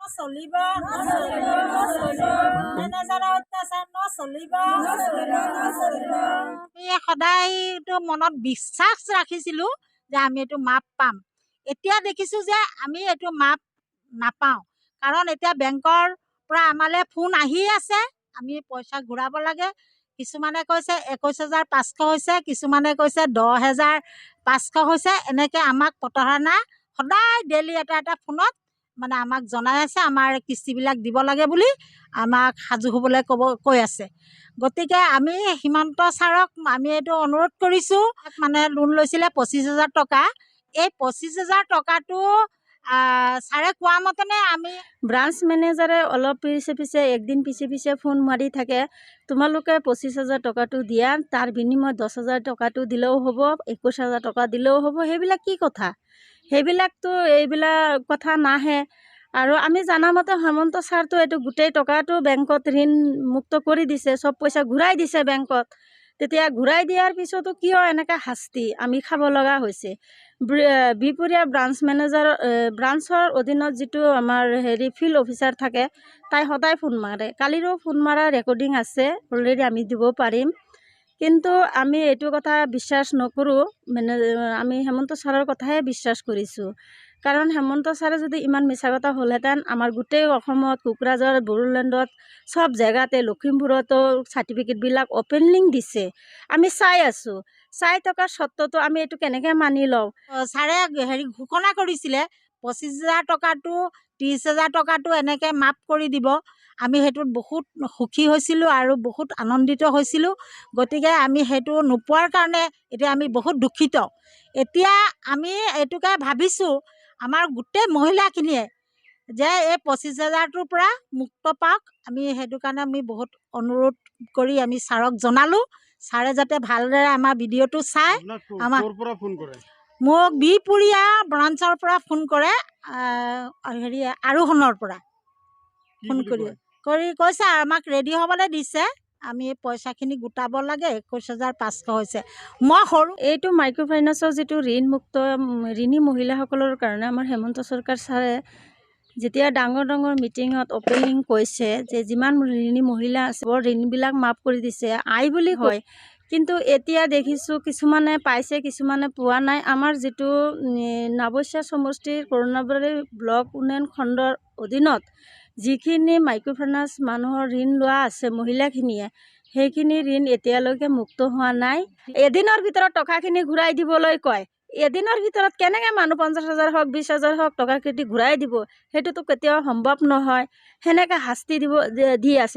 নচলিব, মেনেজাৰৰ অত্যাচাৰ নচলিব। আমি সদায়তো মনত বিশ্বাস ৰাখিছিলোঁ যে আমি এইটো মাপ পাম। এতিয়া দেখিছোঁ যে আমি এইটো মাপ নাপাওঁ, কাৰণ এতিয়া বেংকৰ পৰা আমালৈ ফোন আহি আছে, আমি পইচা ঘূৰাব লাগে। কিছুমানে কৈছে 21,500 হৈছে, কিছুমানে কৈছে 10,500 হৈছে। এনেকৈ আমাক প্ৰতাৰণা সদায় ডেইলি এটা এটা ফোনত মানে আমাক জনাই আছে, আমাৰ কিস্তিবিলাক দিব লাগে বুলি আমাক সাজু হ'বলৈ কৈ আছে। গতিকে আমি হিমন্ত ছাৰক আমি এইটো অনুৰোধ কৰিছোঁ, মানে লোন লৈছিলে 25,000 টকা, এই 25,000 টকাটো ছাৰে কোৱা মতেনে আমি ব্ৰাঞ্চ মেনেজাৰে অলপ পিছে পিছে, একদিন পিছে পিছে ফোন মাৰি থাকে, তোমালোকে 25,000 টকাটো দিয়া, তাৰ বিনিময়ত 10,000 টকাটো দিলেও হ'ব, 21,000 টকা দিলেও হ'ব। সেইবিলাক কি কথা? সেইবিলাকতো এইবিলাক কথা নাহে। আৰু আমি জানামতে হেমন্ত ছাৰটো এইটো গোটেই টকাটো বেংকত ঋণ মুক্ত কৰি দিছে, চব পইচা ঘূৰাই দিছে বেংকত। তেতিয়া ঘূৰাই দিয়াৰ পিছতো কিয় এনেকৈ শাস্তি আমি খাব লগা হৈছে? বিহপুৰীয়া ব্ৰাঞ্চ মেনেজাৰ, ব্ৰাঞ্চৰ অধীনত যিটো আমাৰ হেৰি ফিল্ড অফিচাৰ থাকে, তাই সদায় ফোন মাৰে। কালিৰো ফোন মাৰা ৰেকৰ্ডিং আছে অলৰেডি, আমি দিব পাৰিম। কিন্তু আমি এইটো কথা বিশ্বাস নকৰোঁ, মানে আমি হেমন্ত ছাৰৰ কথাহে বিশ্বাস কৰিছোঁ। কাৰণ হেমন্ত ছাৰে যদি ইমান মিছা কথা হ'লহেঁতেন, আমাৰ গোটেই অসমত, কোকৰাঝাৰ, বড়োলেণ্ডত, চব জেগাতে, লখিমপুৰতো চাৰ্টিফিকেটবিলাক অ'পেনিং দিছে, আমি চাই আছোঁ। চাই থকাৰ সত্ত্বতো আমি এইটো কেনেকৈ মানি লওঁ? ছাৰে হেৰি ঘোষণা কৰিছিলে 25,000 টকাটো 30,000 টকাটো এনেকৈ মাফ কৰি দিব। আমি সেইটোত বহুত সুখী হৈছিলোঁ আৰু বহুত আনন্দিত হৈছিলোঁ। গতিকে আমি সেইটো নোপোৱাৰ কাৰণে এতিয়া আমি বহুত দুখিত। এতিয়া আমি এইটোকে ভাবিছোঁ, আমাৰ গোটেই মহিলাখিনিয়ে যে এই 25,000টোৰ পৰা মুক্ত পাওক। আমি সেইটো কাৰণে আমি বহুত অনুৰোধ কৰি আমি ছাৰক জনালোঁ, ছাৰে যাতে ভালদৰে আমাৰ ভিডিঅ'টো চায়। আপোনাক আমাৰ ক'ৰ পৰা ফোন কৰে? মোক বিহপুৰীয়া ব্ৰাঞ্চৰ পৰা ফোন কৰে, হেৰি আৰোহণৰ পৰা কি ফোন বুলি কৰি কয়? কৰি কৈছে আমাক ৰেডি হ'বলৈ দিছে, আমি পইচাখিনি গোটাব লাগে, 21,500 হৈছে। মই সৰু এইটো মাইক্ৰ' ফাইনেন্সৰ যিটো ঋণমুক্ত ঋণী মহিলাসকলৰ কাৰণে আমাৰ হেমন্ত চৰকাৰ ছাৰে যেতিয়া ডাঙৰ ডাঙৰ মিটিঙত অ'পেনিং কৈছে যে যিমান ঋণী মহিলা আছে বৰ ঋণবিলাক মাফ কৰি দিছে আই বুলি কয়, কিন্তু এতিয়া দেখিছোঁ কিছুমানে পাইছে, কিছুমানে পোৱা নাই। আমাৰ যিটো নাওবৈচা সমষ্টিৰ কৰুণাবাৰী ব্লক উন্নয়ন খণ্ডৰ অধীনত যিখিনি মাইক্ৰ' ফাইনেন্স মানুহৰ ঋণ লোৱা আছে মহিলাখিনিয়ে, সেইখিনি ঋণ এতিয়ালৈকে মুক্ত হোৱা নাই। এদিনৰ ভিতৰত টকাখিনি ঘূৰাই দিবলৈ কয়। এদিনৰ ভিতৰত কেনেকৈ মানুহ 50,000 হওক, 20,000 হওক টকাখিনি ঘূৰাই দিব? সেইটোতো কেতিয়াও সম্ভৱ নহয়। সেনেকৈ শাস্তি দিব দি আছে।